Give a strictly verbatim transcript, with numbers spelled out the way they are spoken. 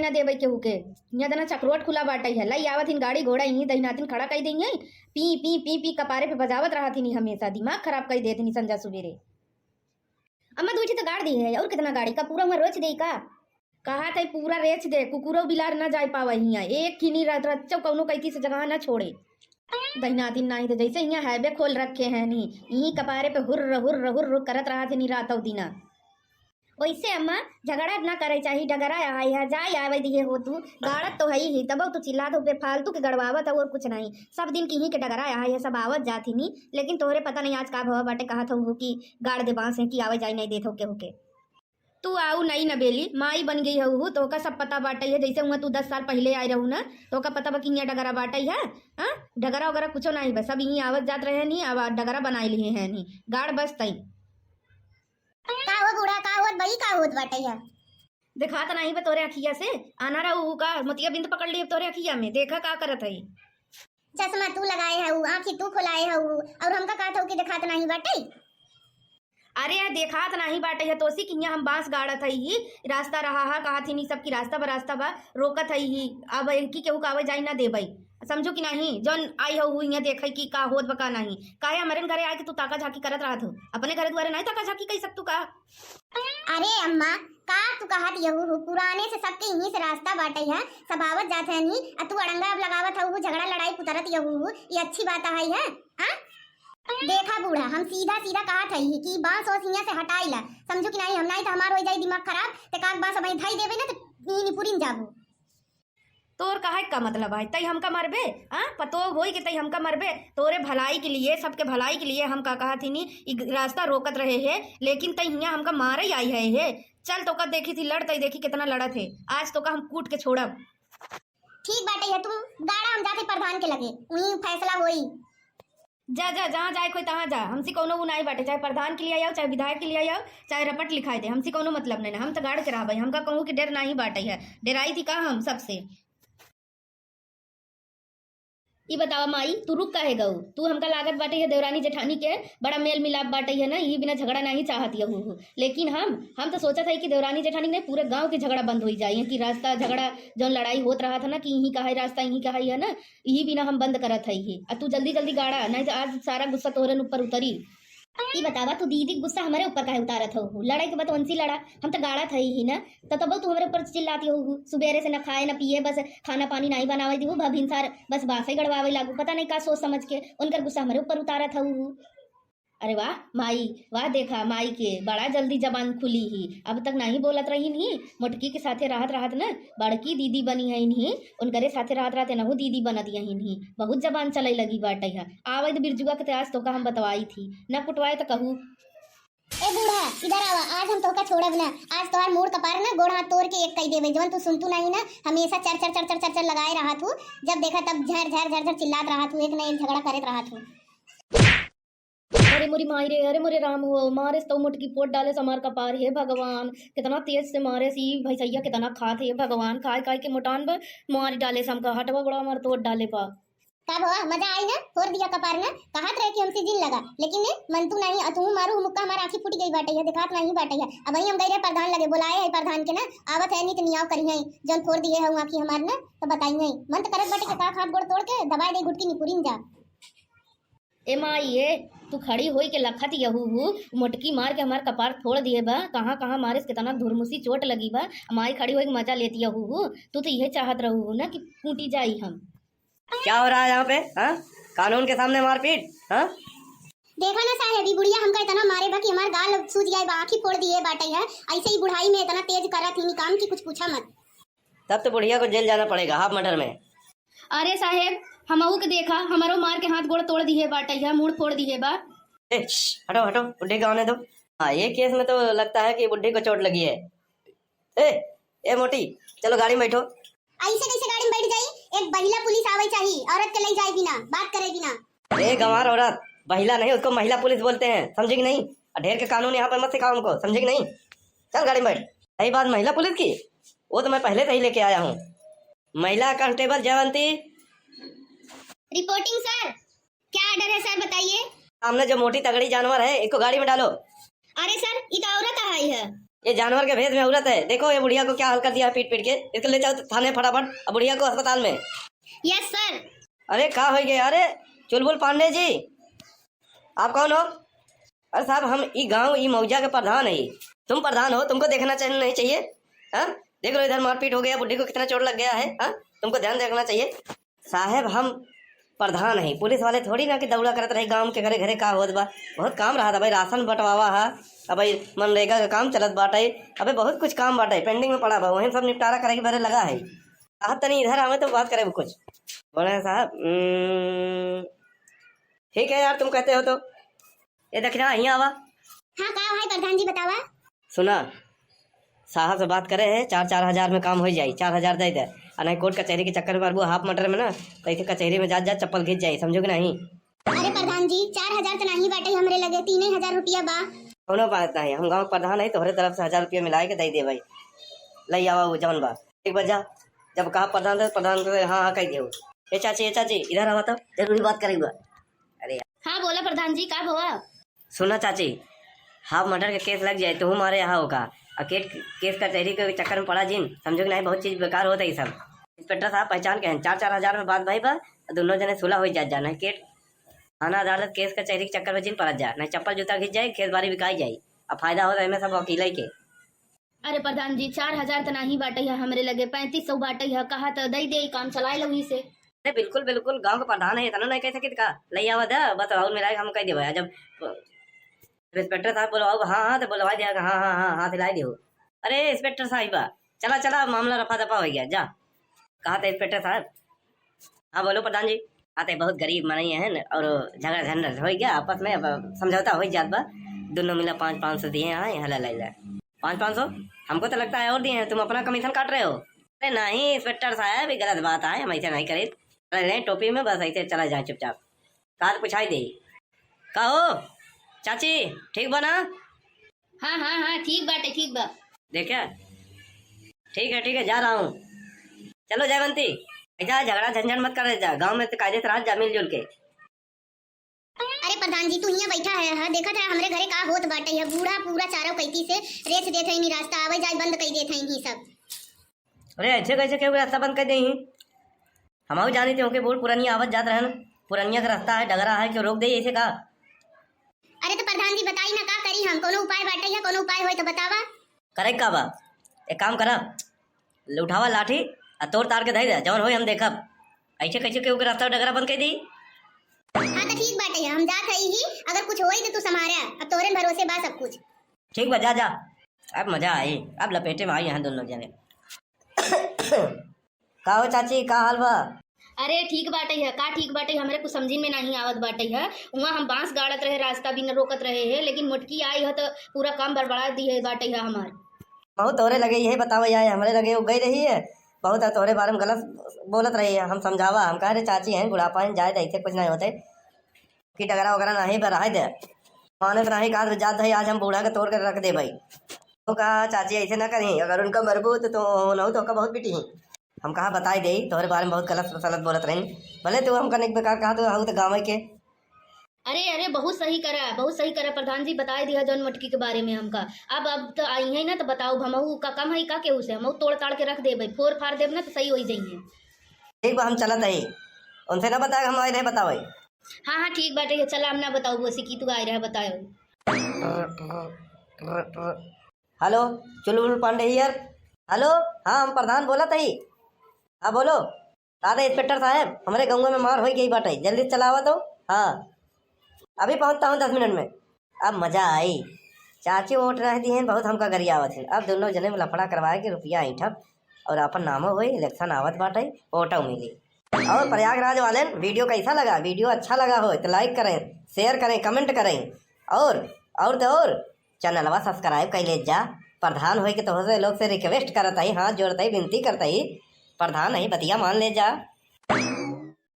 ना देबै केहू के। यहाँ तना चकरोट खुला बाटै है, लई आवत हिन गाड़ी घोड़ा, इहीं दहिनातिन खड़ा कई देइहैं, पी, पी, पी, पी कपारे पे बजावत रहत हिन, हमेसा दिमाग खराब कई देत हिन संझा सुबेरे। अम्मा, दुइ ठी तो गाड़ दी है, और कितना गाड़ी का पूरा हुआ रोच दे का? कहा थे पूरा रेच दे, कुकुरो बिलार ना जाए पावे हियाँ। एक खिनी रत-, रच्चो कौनो कैथी से जगह ना छोड़े। दहिनातिन नाही तो जैसे हियाँ highway खोल रखे हैं नी, इहीं कपारे पे हुर्र, हुर्र, हुर्र करत रहत हिन रातौ दिना। वैसे अम्मा, झगड़ा ना करे चाही, डगरा आए है, जाए आवे दिए हो तू, गाड़त तो है ही, तबौ तू चिल्लात हो, बेफालतू के गड़वावत हो और कुछ नहीं। सब दिन की ही के डगरा आए है, सब आवत जात ही नी, लेकिन तोहरे पता नहीं आज का भवा बाटे, कहत हो कि गाड़ दे बांस है कि आवे जाए नहीं देत हो केहू के। तू आऊ नई नबेली, माई बन गई हऊ, तोहका सब पता बाटै है। जैसे हुआ तू दस साल पहिले आए रहू ना, तोहका पता बा कि हियाँ डगरा बाटै है, हाँ? डगरा वगैरह कुछो नहीं बा, सब यहीं आवत जात रहे नी, अब डगरा बनाए लिए हैं नी, गाड़ बस तई। का हो बूढ़ा, का होत बा, ई का होत बाटै है? देखात नहीं बा तोरे अखिया से, आना रहू का मोतिया बिंद पकड़ लिए तोरे अखिया में, देखा का करत है। चश्मा तू लगाए हऊ, आँखी तू खोलाए हऊ, और हमका कहत हऊ कि देखात नहीं बाटै? अरे, यह देखात नाही बाटै है, तोसी कि हियाँ हम बांस गाड़त हई ही, रास्ता रहा है, कहत ही नी सब की रास्ता बा, रास्ता बा, रोकत हई ही। अब इनकी केहू का आवे जाई ना देबै, समझू कि नाही? जौन आई हऊ हियाँ देखै कि का होत बा का नाही, काहे हमरे घरे आके तू ताका झाकी करत रहत हो? अपने घरे दुआरे नाही ताका झाकी कई सकतू का? अरे अम्मा, का तू कहत यहू हो? पुराने से सबके यहीं से रास्ता बाटै है, सब आवत जात है नी, आ तू अड़ंगा अब लगावत हऊ, झगड़ा लड़ाई पुतरत यहू हो, ये अच्छी बात है, है? हाँ? देखा बूढ़ा, हम सीधा सीधा कहत हई कि बांस ओस हियाँ से हटाई ला, समझू कि नाही? हम नाही तो हमार हो जाई दिमाग खराब, ते काक बांस अबहीं धई देबे ना तो नी निपुरिन जाबू। तोर कहे का मतलब है, तई हमका मरबे? हाँ, पतो होई के तई हमका मरबे? तोरे भलाई के लिए, सबके भलाई के लिए हम का कहत ही नी, ई रास्ता रोकत रहे है, लेकिन तई हियाँ हमका मारे ही आई है, है। चल तोका देखी थी लड़, तई देखी कितना लड़त है, आज तोका हम कूट के छोड़ब। ठीक बाटै है, तुम गाड़ा, हम जाते प्रधान के लगे, वहीं फैसला होई। जा, जा, जहाँ जाए कोई तहाँ जा, हमसे कौनो वो नाई बाटे, चाहे प्रधान के लिए आओ, चाहे विधायक के लिए आओ, चाहे रपट लिखाए दे, हमसे कौनो मतलब नहीं ना, हम तो गाड़ के रहबै, हमका कहूँ कि डर नाही बाटे है, डराई थी का हम सबसे? ई बतावा माई, तू रुक काहे गऊ? तू हमका लागत बाटे है देवरानी जेठानी के बड़ा मेल मिलाप बाटे है ना, यही बिना झगड़ा नाही चाहत यहू हो। लेकिन हम, हम तो सोचत है कि देवरानी जेठानी के नहीं, पूरे गांव के झगड़ा बंद होई जाए, कि रास्ता झगड़ा जौन लड़ाई होत रहा था ना कि यहीं का है रास्ता, यहीं का है, है ना, यही बिना हम बंद करत है ये। आ तू जल्दी जल्दी गाड़ा, नहीं तो आज सारा गुस्सा तोहरे ऊपर उतरी। ई बतावा, तू दीदी के गुस्सा हमरे ऊपर काहे उतारत हो? लड़ाई के बाद वंसी लड़ा, हम तो गाड़ा था ही ना, तो तब तू हमरे ऊपर चिल्लाती हो। सुबेरे से न खाए न पिए, बस खाना पानी नहीं बनावे दी, भा भिनसार बस बासे गड़वावे लागू, पता नहीं का सोच समझ के उनकर गुस्सा हमरे ऊपर उतारत हो। अरे वाह माई, वाह, देखा माई के बड़ा जल्दी जबान खुली ही, अब तक नहीं बोलत रही ही। मोटकी के साथे रहत रहत न बड़की दीदी बनी है इन्हीं, उनकरे साथे रहत रहत एनहु दीदी बनत यही इन्हीं, बहुत जबान चले लगी बाटे है। आवे द बिरजुआ के ते आज तोका हम बतवाई थी, न कुटवाए त कहू। ए बूढ़ा, इधर आवा, आज हम तोका छोड़ब ना, आज तोहार मूड़ कपार ना गोड़ हाथ तोड़ के एक कई देबे, जवन तू सुनतू नहीं ना, हमेशा चर चर चर चर चर चर लगाए रहत हूँ, जब देखा तब झर झर झर झर चिल्लात रहत हूँ, एक न एक झगड़ा करत रहत हूँ। अरे मोरी माई रे, अरे मोरे राम हो, मारे से तो मोटकी फोड़ डाले से हमार कपार, हे भगवान, कितना तेज से मारे से ई भैंसैया कितना खात, हे भगवान, खाए खाए के मोटान बा, मार डाले से हमका, हटवा गोड़ा हमार तोड़ डाले बा। का भवा, मजा आई ना, फोड़ दिया कपार ना, कहत रहे कि हमसे जिन लगा, लेकिन ने मन तू नहीं, अतहू मारू मुक्का हमार आँखी फूट गई बाटे है, दिखात नहीं बाटे है। अब वही हम गए रहे प्रधान लगे, बोलाए है प्रधान के ना, आवत है नहीं तो नियाव करी है, जौन फोड़ दिए है आँखी हमार ना, तो बताई है। मन तो करत बाटे के का हाथ गोड़ तोड़ के दबाए दे घुटकी निपुरिन जा। ए माई, ए, तू खड़ी होई के लखत यहू हू, मोटकी मार के हमार कपार फोड़ दिए बा। कहाँ, कहाँ मारिस, कितना धुरमुसी चोट लगी बा। माई खड़ी होई के मजा लेती यहू हू, तू तो यह चाहत रहू हू ना कि कूटी जाई हम। क्या हो रहा है यहाँ पे, हाँ? कानून के सामने मारपीट, हाँ? देखा ना साहेब, ई बुढ़िया हमका इतना मारे बा कि हमार गाल सूज गए बा, आँखी फोड़ दिए बाटे है। ऐसे ही बुढ़ाई में इतना तेज करत ही काम कि कुछ पूछा मत। तब तो बुढ़िया को जेल जाना पड़ेगा, हाफ मर्डर में। अरे साहेब, हमहू के देखा, हमरो मार के हाथ गोड़ तोड़ दिहे बाटे है, मूड़ फोड़ दिहे बा। ए, श्श, हटो, हटो, बुढ़ी को आने दो। हाँ, ये केस में तो लगता है कि बुढ़ी को चोट लगी है। ए, ए मोटी, चलो गाड़ी में बैठो। ऐसे कैसे गाड़ी में बैठ जाई? एक महिला पुलिस आवे चाहिए, औरत के ले जाए बिना, बात करे बिना। ए गंवार औरत, महिला नहीं, उसको महिला पुलिस बोलते हैं, समझी कि नहीं? और ढेर के कानून यहाँ पर मत सिखाओ हमको, समझी कि नहीं? चल गाड़ी में बैठ। रही बात महिला पुलिस की, वो तो मैं पहले से ही लेके आया हूँ। महिला कांस्टेबल जयवंती। Reporting sir. क्या ऑर्डर है सर, बताइए। सामने जो मोटी तगड़ी जानवर है, इसको गाड़ी में डालो। अरे सर, ये तो औरत आई है। ये जानवर के भेष में औरत है, देखो ये बुढ़िया को क्या हाल कर दिया है पीट पीट के। इसको ले जाओ थाने फटाफट, अब बुढ़िया को अस्पताल में। Yes sir। अरे का होइ गया? अरे चुलबुल पांडे जी, आप कौन हो? अरे साहब, हम ई गांव, ई मौजा के प्रधान है। तुम प्रधान हो, तुमको देखना चाहिए, नहीं चाहिए? हाँ, देख लो इधर मारपीट हो गया, बुढ़ी को कितना चोट लग गया है। हाँ, तुमको ध्यान रखना चाहिए। साहेब, हम प्रधान है, पुलिस वाले थोड़ी ना कि दौड़ा करत रहे गांव के घरे घरे का होत बा। बहुत काम रहा था भाई, राशन बंटवावा है, अब भाई मनरेगा का काम चलत बाटे, अबे बहुत कुछ काम बाटे, pending में पड़ा बा, वही सब निपटारा करे के बरे लगा है। साहब तनी इधर आवे तो बात करे कुछ। बोले साहब, "हम्म, ठीक है यार, तुम कहते हो तो।" ए दखिना, हियाँ आवा। हाँ, का भाई प्रधान जी, बतावा। सुना, साहब से बात करे है, चार, चार हजार में काम होइ जाई, चार हजार दे दे। आ नहीं कोर्ट कचहरी के चक्कर में पड़बू हाफ मटर में ना, तो ऐसे कचहरी में जात जात चप्पल घिस जाई, समझो कि नहीं? अरे प्रधान जी, चार हजार तो नहीं बाटे हमरे लगे, तीन ही हजार रुपया बा। कौनो बात नहीं, हम गांव के प्रधान है, तोहरे तरफ से हजार रुपया मिलाए के दे दे भाई। ले आवा वो जौन बा। एक बार जा, जब कहा प्रधान से, प्रधान से हाँ, हाँ कह दियो। ए चाची, ए चाची, इधर आवा तो, जरूरी बात करेंगे। अरे यार। हाँ, बोला प्रधान जी, का भवा? सुना चाची, हाफ मर्डर के केस लग जाए, तुहू मारे यहाँ होगा। आ केट-, केस कचहरी के चक्कर में पड़ा जिन, समझो कि नहीं, बहुत चीज बेकार होता है सब। इंस्पेक्टर साहब पहचान के हैं, चार चार हजार में बात भाई बा, दोनों जने सुलह हो जात जा, नहीं केट थाना अदालत केस कचहरी के चक्कर में जिन पड़त जा, नहीं चप्पल जूता घिस जाए, खेत बाड़ी बिकाई जाए, अब फायदा होता है सब वकील के। अरे प्रधान जी, चार हजार त नाही बाटे है हमरे लगे, पैंतीस सौ बाटे है, कहा त दई दे, काम चलाए लो इसे। अरे बिल्कुल, बिल्कुल, गांव के प्रधान है, इतना नहीं कह सकित का? ले आवा दे, बस और मिलाए हम कह देबे। जब इंस्पेक्टर साहब बोलवाओ, हाँ, हाँ, तो बोलवा दिया, हाँ, हाँ, हाँ, हाँ, सिलाई दियो। अरे इंस्पेक्टर साहिबा, चला, चला, मामला रफा दफा हो गया, जा। कहा था इंस्पेक्टर साहब? हाँ, बोलो प्रधान जी। हाँ, तो बहुत गरीब मनई है न, और झगड़ा झंझट हो गया आपस में, अब समझौता हो जात बा, दोनों मिला पाँच, पाँच सौ दिए हैं, यहाँ ले, ले, ले। पाँच, पाँच सौ? हमको तो लगता है और दिए हैं, तुम अपना कमीशन काट रहे हो। अरे नहीं इंस्पेक्टर साहब, ये गलत बात है, हम ऐसे नहीं करें। अरे ले टोपी में, बस ऐसे चला जाए चुपचाप। काल पुछाई दे। का हो चाची, ठीक बा ना? हाँ, हाँ, हाँ, ठीक बाटे, ठीक बा। देखा, ठीक है, ठीक है, जा रहा हूँ। चलो जयवंती, ऐसा झगड़ा झंझट मत करे जा, गाँव में तो कायदे से रह जा मिलजुल के। अरे प्रधान जी, तू हियाँ बैठा है, है, देखत है हमरे घरे का होत बाटे है। बूढ़ा पूरा चारों कैती से रेछ देत है, इन्हीं रास्ता आवे जाए बंद कर देत है इन्हीं सब। अरे ऐसे कैसे केहू के रास्ता बंद कर देही? हमहू जानी थे, ओके बूढ़ पुरनिया आवत जात रहन, पुरनिया के रास्ता है, डगरा है, क्यों रोक दे ऐसे का? अरे तो प्रधान जी बताई ना, का करी हम? कोनो उपाय बाटे है, कोनो उपाय होए तो बतावा। करे का बा, एक काम करा, उठावा लाठी, आ तोड़ ताड़ के धई दे, जौन होई हम देखब। ऐसे कैसे केहू के रास्ता डगरा बंद कर दी? हाँ तो ठीक बाटे है, हम जात हई ही, अगर कुछ होई तो तू संभारा, अब तोरे भरोसे बा सब कुछ। ठीक बा, जा, जा, अब मजा आई, अब लपेटे में आई यहाँ दोनों जने। का हो चाची, का हाल बा? अरे ठीक बाटे है, का ठीक बाटे, हमरे कुछ समझी में नहीं आवत बाटे है। वहाँ हम बांस गाड़त रहे, रास्ता भी न रोकत रहे है, लेकिन मोटकी आई है तो पूरा काम बड़बड़ा दी है बाटे है हमार। बहुत तोरे लगे यही बतावे आए, हमरे लगे वो गई रही है, बहुत तोरे बारे में गलत बोलत रही है। हम समझावा, हम कह रहे चाची हैं, बुढ़ापा हैं, जाए दे, ऐसे कुछ नहीं होते। कि डगरा वगैरह नाही बा, रहे दे। माने तो नाही कहा तो जात है, आज हम बूढ़ा के तोड़ के रख दे भाई। तो कहा, "चाची ऐसे ना करी, अगर उनका मरबू तो, तो होनहु तो ओका बहुत पिटी।" हम कहा, "बताई दे, तोहरे बारे में बहुत गलत सलत बोलत रही।" भले तू हमका निक बेकार कहा, तो हम तो गाँव के। अरे, अरे, बहुत सही करा, बहुत सही करा प्रधान जी, बताई दिया जौन मटकी के बारे में हमका। अब, अब तो आई है ना, तो बताओ, हमहू का कम है का केहू से? हमहू तोड़ ताड़ के रख देबे, फोड़ फाड़ देब ना, तो सही होई जाइए। ठीक बा, हम चलत हई। उनसे ना बताए, हम आए रहे बतावे। हाँ, हाँ, ठीक बाटे, ये चला, हम ना बताओ, वो सिकी तू आए रहे बताओ। हेलो, चुलबुल पांडे हियर। हेलो, हाँ, हम प्रधान बोलत हई। हाँ, बोलो। का दे इंस्पेक्टर साहब, हमरे गउँवा में मार होई गई बाटे, जल्दी चलावा तो। हाँ, अभी पहुँचता हूँ दस मिनट में। अब मजा आई। चाची वोट रह दी हैं, बहुत हमका गरियावत हैं। अब दोनों जने में लफड़ा करवाए के रुपया ऐंठब और अपन नामो होई, इलेक्शन आवत बाटे, वोटो मिली। और प्रयागराज वाले वीडियो कैसा लगा? वीडियो अच्छा लगा हो तो लाइक करें, शेयर करें, कमेंट करें और, और तो और चैनलवा सब्सक्राइब कर ले जा। प्रधान होई के तोहसे लोग से रिक्वेस्ट करत हई, हाथ जोड़त हई, विनती करत हई, प्रधान हई, बतिया मान ले जा।